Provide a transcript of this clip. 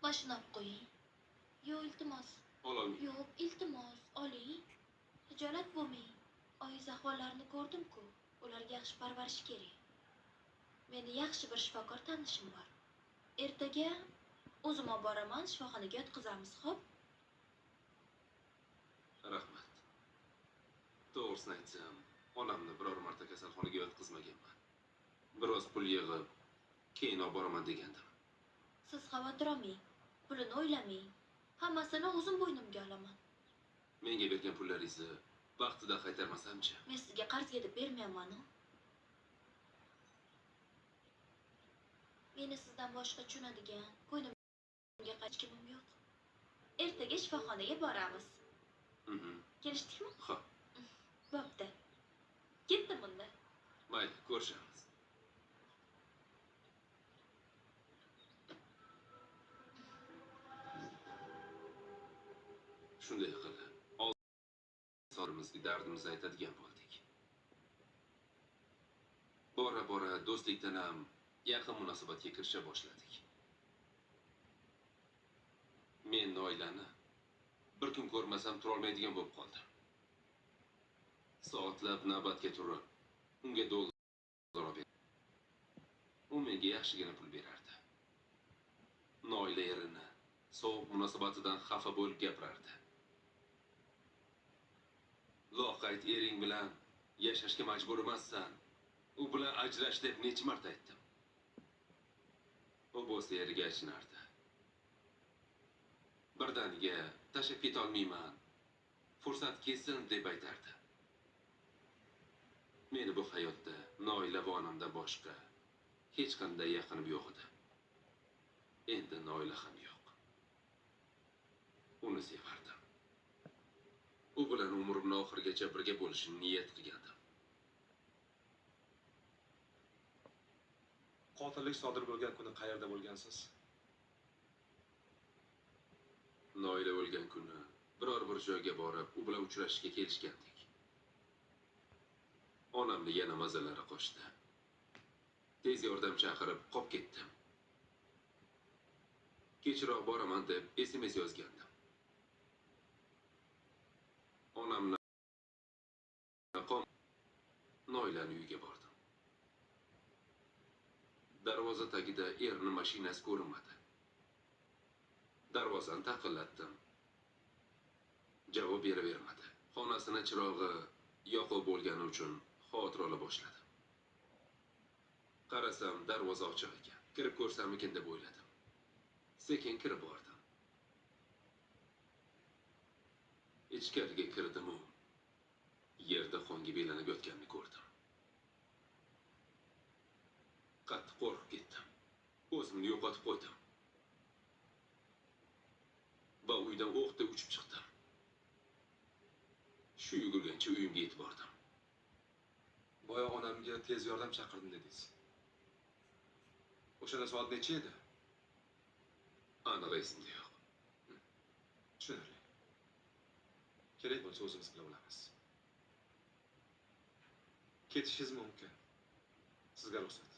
Mashina olib qo'ying. Yo'q, iltimos. Ololmayman. Yo'q, iltimos, oling. Hijolat bo'lmang. Oyingiz ahvollarini ko'rdim-ku. Ularga yaxshi parvarish kerak. Meni yaxshi bir shifokor tanishim bor. Ertaga o'zim olib boraman, shifoxonaga yotqizamiz, xo'p? Rahmat. To'g'risini aytsam, onamni biror marta kasalxonaga yotqizmaganman. Biroz pul yig'ib, keyin olib boraman degandim. Siz xavotir olmang, pulini o'ylamang. Hammasini o'zim bo'ynimga olaman. Menga bergan pullaringizni vaqtida qaytarmasamchi? Men sizga qarzga deb bermayman-u. Meni sizdan boshqa tushunadigan, ko'nglimga hech kimim yo'q. Ertaga shifoxonaga boramiz. Kelishdikmi? Xo'p. Bo'pti. Ketdim unda. Mayli, ko'rishamiz. Shunday qilib, oldimizga dardimizni aytadigan bo'ldik. Bora-bora do'stlikdan ham yaqin munosabatga kirisha boshladik. Men Noilani bir kun ko'rmasam turolmaydigan bo'lib qoldim. Soatlab navbatga turib, unga dollar olib berdim. U menga yaxshigina pul berardi. Noila erini sovuq munosabatidan xafa bo'lib gapirardi. Loqayd ering bilan yashashga majbur emassan. U bilan ajrash deb necha marta aytdim. U bo'lsa eriga achinardi. Birdaniga tashlab ketolmayman. Fursat kelsin deb aytardi. Meni bu hayotda Noila va onamdan boshqa hech qanday yaqinim yo'q edi. Endi Noila ham yo'q. Uni sevardim. U bilan umrimni oxirigacha birga bo'lishni niyat qilgandim. Qotillik sodir bo'lgan kuni qayerda bo'lgansiz? Noila o'lgan kuni biror bir joyga borib, u bilan uchrashishga kelishgandik. Onamni yana mazalari qochdi. Tez yordam chaqirib, qolib ketdim. Kechroq boraman deb SMS yozgandim. Onamni Noilani uyiga bordim. Darvoza tagida erning mashinasi ko'rinmadi. Darvozani taqillatdim. Javob beravermadi. Xonasini chirog'i yoqib bo'lgani uchun xavotir ola boshladim. Qarasam, darvoza ochiq ekan. Kirib ko'rsamikin deb o'yladim. Sekin kirib bordim. Ichkariga kirdim-u, yerda qonga belanib yotganini ko'rdim. Qattiq qo'rqib ketdim. O'zimni yo'qotib qo'ydim. Va uydan o'qdek uchib chiqdim. Shu yugurgancha uyimga yetib bordim. Boya onamga tez yordam chaqirdim dedingiz. O'shanda soat necha edi? Aniq esimda yo'q. Tushunarli. Kerak bo'lsa o'zimiz bilib olamiz. Ketishingiz mumkin. Sizga ruxsat.